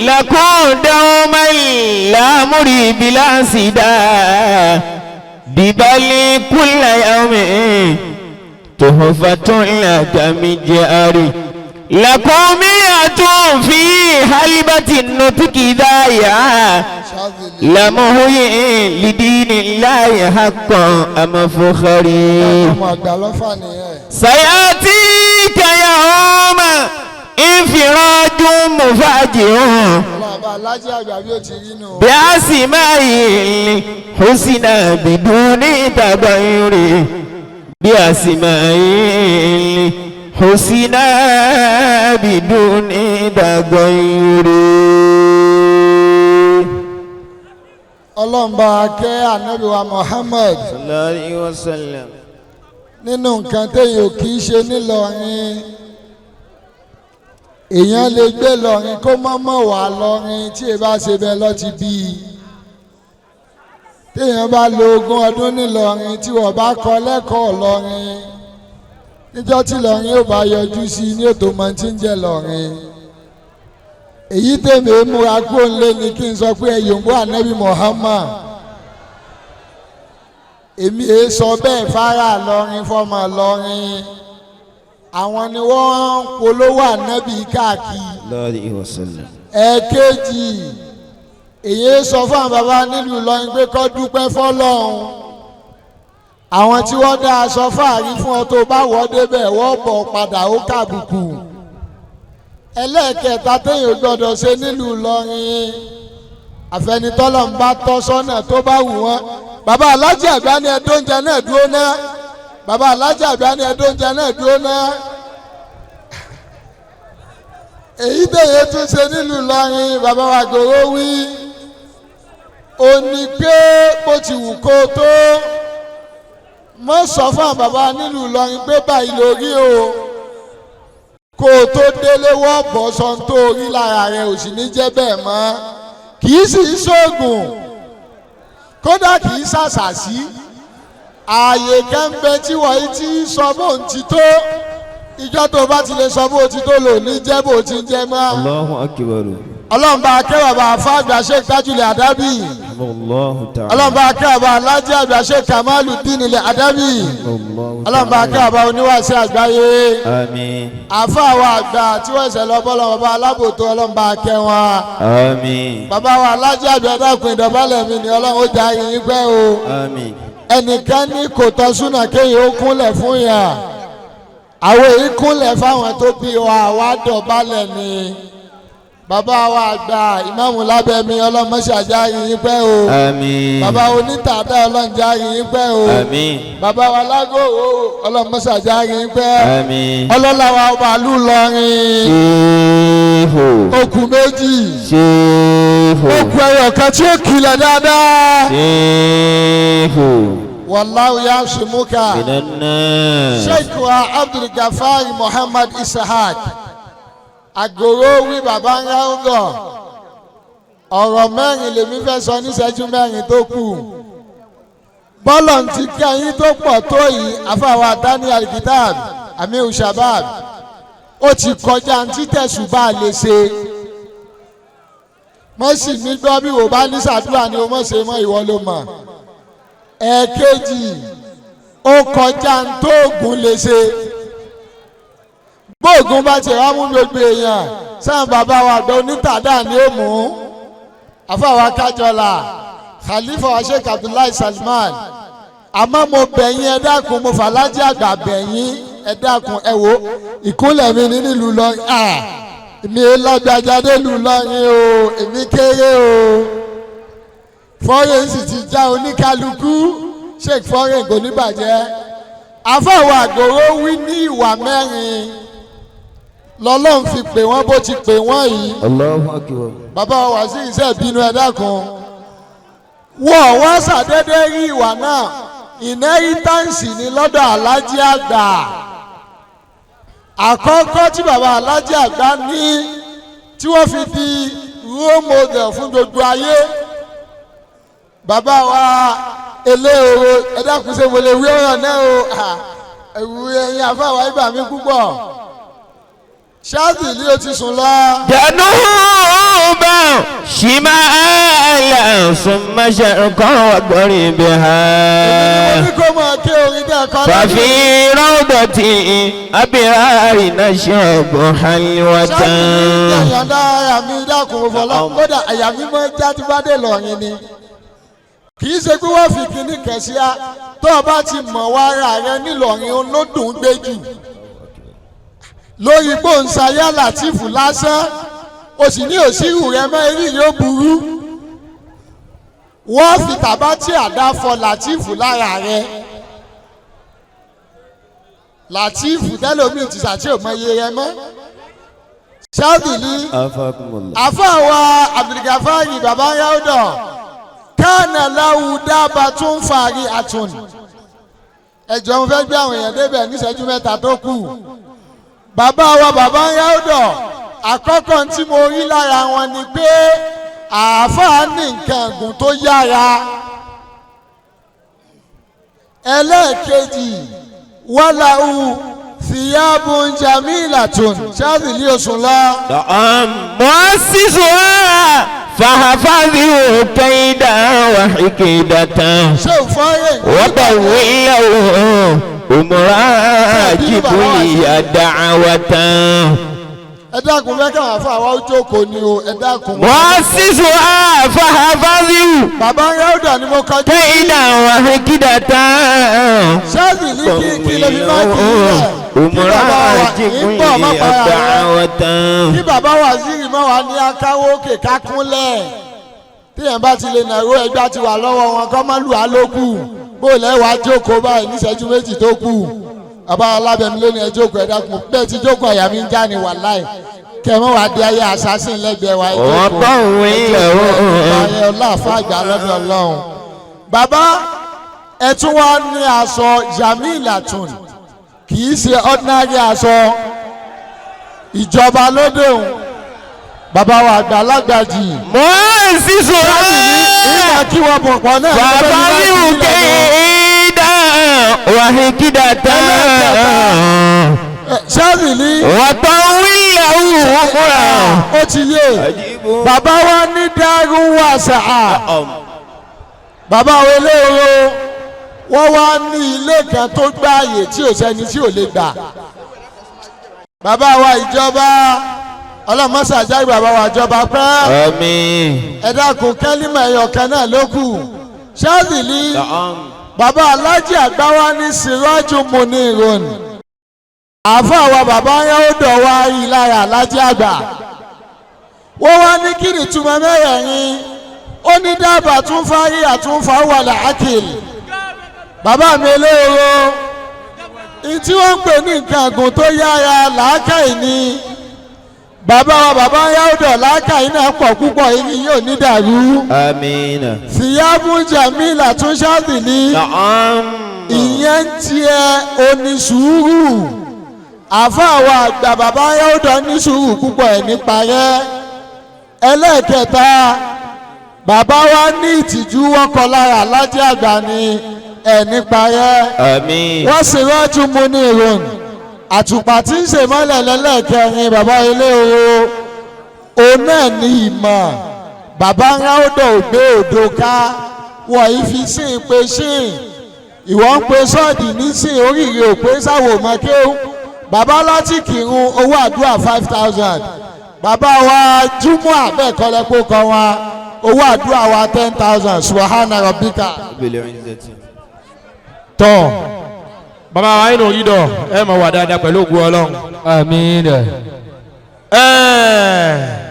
لكم دوما لا مريب لا سدا ببل كل يوم تحفة لك من جاري لقومية في حلبة النطق ذايا Ṣáàzìlì. لمهي لدين الله حقا أم فخري Ọmọ àgbà lọ́fà nìyẹn. سيأتيك يوم انفراج مفاجئ Ọlọ́run bá alájí àgbà bí ó ti rí nù. بأسماء الحسنى بدون تغير بأسماء الحسنى بدون تغير. Ọlọ́run bá kẹ́ ànábì wa Muhammad. صلى الله عليه وسلم. Nínú nǹkan téèyàn ò kì í ṣe nílọrin, èèyàn lè gbé lọrin kó mọ́mọ́ wà lọrin tí ẹ bá ṣe bẹ́ẹ̀ lọ́ ti bí i. Téèyàn bá lo 20 ọdún nílọrin tí wọ́n bá kọ́ lẹ́kọ̀ọ́ lọrin, níjọ́ tí lọrin ó bá yọjú sí i ní ètò mọ́ tí ń jẹ́ lọrin. Èyí tèmi múra kó ń lé ni kí n sọ pé ẹ yòǹbó ànábì Muhammad. Èmi èé sọ bẹ́ẹ̀ fara lọrin fọmọ lọrin, àwọn ni wọ́n ń polówó ànábì káàkiri. الله عليه وسلم. Ẹ̀ẹ̀kejì, èyí sọ fún àwọn bàbá nílùú Ìlọrin pé kó dúpẹ́ fọlọ́run, àwọn tí wọ́n dá aṣọ fáàrí fún ọ tó bá wọ́ débẹ̀ wọ́n bọ̀ padà ó kàbùkù. Ẹlẹ́ẹ̀kẹta téèyàn gbọ́dọ̀ ṣe nílùú Ìlọrin, àfẹnitọ́lọ̀ ń bá tọ́ sọ́nà tó bá wù wọ́n. Bàbá alájà àgbà ni ẹdóúnjẹ náà dúró ná. Bàbá alájà àgbà ni ẹdóúnjẹ náà dúró ná. Èyí tẹ̀yẹ tún ṣe nílùú Ìlọrin, bàbá wa gbòòrò wí ó ní pé bó ti wù kó tó mọ́ sọ fún àwọn bàbá nílùú Ìlọrin pé báyìí lórí o, kó o tó délé wọ́n bọ̀ sọ tó rí lára rẹ ò sì ní jẹ́ bẹ́ẹ̀ mọ́. Kì í sì í ṣoògùn, kódà kì í ṣàṣàṣì. Ààyè kẹ́ńbẹ́ tí wọ́n ti sọ bóun ti tó, ìjọ tó bá ti lè sọ bó ti tó lò ní jẹ́ bó ti ń jẹ́ mọ́. الله أكبر. Ọlọ́run bá kẹ́ bàbá àfáàgbà Sheikh Tajul Adabi. الله تعالى. Ọlọ́run bá kẹ́ bàbá alájẹ́ àgbà Sheikh Kamaluddin Adabi. الله. Ọlọ́run bá kẹ́ bàbá oníwàásí àgbáyé. آمين. Àfáà wa àgbà tí wọ́n ṣẹ̀ lọ bọ́lọ̀ bàbá alábòtó, ọlọ́run bá kẹ́ wọn. آمين. Bàbá wa alájẹ́ àgbà, dákun ìdọ̀bálẹ̀ mi ni, ọlọ́run ó jà yín pẹ́ o. آمين. Ẹnìkan ní kò tọ́ súnà kéèyàn ó kúnlẹ̀ fún yàn. Àwọn èyí kúnlẹ̀ fáwọn tó bí wa, àwa dọ̀bálẹ̀ ni. Bàbá wa àgbà ìmáàmù lábẹ́mi, ọlọ́mọṣàjà yín pẹ́ o. آمين. Bàbá onítàdá, ọlọ́njà yín pẹ́ o. آمين. Bàbá wa lágòwò, ọlọ́mọṣàjà yín pẹ́. آمين. Ọlọ́lá wa ọba àlú lọrin. شيخ. Okùn méjì. شيخ. Okùn ẹyọ kan tí ó kìlẹ̀ dáadáa. شيخ. Wallahu ya'simuka. من الناس. Sheikh wa Abdulgafar Muhammad Ishaq Agoro wí bàbá ńlá ń gọ̀. Ọ̀rọ̀ mẹ́rin lèmi fẹ́ sọ níṣẹ́jú mẹ́rin tó kù. Bọ́lọ̀ ti kẹ́yìn tó pọ̀ tó yìí, àfàwọ̀ Daniel Alkitab Amiu Shabab, ó ti kọjá ní tẹ̀sùbá lè ṣe. Mọ́sì mi gbọ́ bí wò bá ní sàdúrà ni o mọ̀ ṣe mọ́, ìwọ ló mọ̀. Ẹ̀ẹ̀kejì, ó kọjá ní tóògùn lè ṣe. Bóògùn bá tiẹ̀ wá mú gbogbo èèyàn sáà, bàbá wa àgbà onítàdá ni ó mú. Àfàwọ̀ akájọlá Khalifa wa Sheikh Abdullahi Salman, àmọ́ mo bẹ̀ yín, ẹ dákun, mo fàlájì àgbà bẹ̀ yín, ẹ dákun, ẹ wo ìkúnlẹ̀ mi ní nílùú lọ́rin. Èmi lágbájá délùú lọ́rin o, èmi kéré o. Fọ́rẹ́ sì ti já oníkálukú. Sheikh fọ́rẹ́ kò ní bàjẹ́. Àfàwọ̀ àgbòrò wí ní ìwà mẹ́rin lọ́lọ́run fi pè wọ́n bó ti pè wọ́n yìí. Allahu akbar. Bàbá wa sí iṣẹ́ ìbínú, ẹ dákun. Wọ́n wá ṣàdédé rí ìwà náà, inheritance ni lọ́dọ̀ alájí àgbà. Àkọ́kọ́ tí bàbá alájí àgbà ní tí wọ́n fi di role model fún gbogbo ayé, bàbá wa eléoro, ẹ dákun, ṣé mo lè wí ọ̀rọ̀ náà o? Ẹ̀wù ẹ̀yin àfàwà ibà mi púpọ̀, ṣáàtì ni ó ti sùn lọ. Januba. شمالا ثم شرقا وغربها Èmi ni mo ní kó máa ké orin dẹ́ ẹ̀kọ́. ففي روضة أبرار نشرب حلوة. Ṣáàbì àyà mi dákun fọlá, kódà àyà mi máa ń já tí bá dé lọ́rin ni. Kì í ṣe pé wọ́n fi kinní kan sí a, tó o bá ti mọ̀ wá ara rẹ nílọrin olódùn gbé jù lórí gbóǹsayá Látìfù lásán, o sì ní òsírù rẹ mọ́ eré yóò burú. Wọ́n fi tàbátì àdá fọ Látìfù lára rẹ. Látìfù tẹ́lómi ti sàtì òmọye rẹ mọ́ ṣáàbìlì. Àfàwà Abdulgafari baba yaudọ kánà láwù dábàá tún fàárí àtún. Ẹjọ́ mo fẹ́ gbé àwọn èèyàn débẹ̀ níṣẹ́jú 3 tó kù. Bàbá wa bàbá yaudọ, àkọ́kọ́ tí mo rí lára wọn ni pé àáfàá ní nǹkan ẹ̀gùn tó yára. Ẹlẹ́ẹ̀kejì, wàláhù thiyabun jamilatun. Ṣáàbìlì oṣù lọ. مؤسسها فحفظه كيدا وحكيدة Ṣé ò fọ́nrẹ́? وطول له أمرا جبلي دعوة. Ẹ dákun, fẹ́ káwọn afọ àwa ó jókòó ni o, ẹ dákun. مؤسسها فحفظه Bàbá Ráúdà ni mo kọjú sí. كيدا وحكيدة Ṣáàbìlì kí kí lè fi máa kí ilẹ̀ kí bàbá wa ń bọ̀ má para rẹ̀, kí bàbá wa zírì mọ́ wa ní akáwó òkè kákúnlẹ̀. Tíyẹn bá ti lè nàró, ẹgbẹ́ ti wà lọ́wọ́ wọn kọ́ mọ́ lù á lókù bó lẹ́ wàá jókòó báyìí níṣẹ́jú 2 tó kù. Bàbá alábẹ̀mí lónìí, ẹ jókòó, ẹ dákun. Bẹ́ẹ̀ ti jókòó, àyà mi ń já ni wàláì kẹ́ mọ́ wàá di ayé assassin lẹ́gbẹ̀ẹ́ wa. Ẹ jókòó, ẹ jókòó, ẹ ọlá àgbà lọ́dọ̀ Ọlọ́run. Bàbá ẹ tún wá ní aṣọ jamilatun, kì í ṣe ordinary aṣọ ìjọba lóde òun. Bàbá wa àgbà lágbàjì. مؤسسها Ìgbà kí wọ́n bọ̀ pọ̀ náà. فحفظه كيدا وحكيدة Ṣáàbìlì. وطول له أمرا. Ó ti yé. Bàbá wa ní dárú wàṣà. Bàbá wa eléoro, wọ́n wá ní ilé kan tó gbáàyè tí ò sẹ́ni tí ò lè gbà. Bàbá wa ìjọba, ọlọ́mọṣàjà, bàbá wa ìjọba pẹ́. Àmín. Ẹ dákun, kẹ́límà ẹ̀yọ̀ kan náà ló kù. Ṣáàbìlì, bàbá alájì àgbà wa ní Siraju Munirun. Àáfàá wa bàbá yẹn ó dọ̀ wá rí lára alájì àgbà. Wọ́n wá ní kí ni ìtumọ̀ mẹ́rẹ̀ẹ̀rin? Ó ní dábàá tún fárí àtúnfà wàlà ákìl. Bàbá mi eléoro, ìtí wọ́n ń pè ní nǹkan àgùn tó yára làákàyè ni. Bàbá wa bàbá yáwùdọ̀, làákàyè náà pọ̀ púpọ̀, ibi yóò ní dàrú. Àmín. Síyábù jamila tún ṣáàbìlì. Naam. Ìyẹn ń tiẹ̀ onísùúrù. Àfáà wa àgbà bàbá yáwùdọ̀ ní sùúrù púpọ̀ ẹ̀ nípa rẹ̀. Ẹlẹ́ẹ̀kẹta, bàbá wa ní ìtìjú wọ́kọ̀ lára alájẹ́ àgbà ni ẹ̀ nípa rẹ̀. Àmín. Wọ́n sì rọ́jú mu ní ìròyìn àtùpà tí ń ṣèmọ́lẹ̀. Lẹ́lẹ́kẹrin, bàbá ilé oro, òun náà ní ìmọ̀. Bàbá ńlá ògbé òdo ká wọ̀ yìí fi sí ìpè sí ìwọ ń pe sọ́ọ̀dì nísìn oríire òpè sáwò mọ́kéwù. Bàbá láti kírun, owó àdúrà 5,000. Bàbá wa júmọ́ àbẹ́ẹ̀kọ́lẹ́pọ̀ kan wa, owó àdúrà wa 10,000. Subhana rabbika. Tọ́ bàbá wa inú yìí dọ̀, ẹ mọ̀ wà dáadáa pẹ̀lú ògùn Ọlọ́run. Àmín. Ẹ̀ẹ́.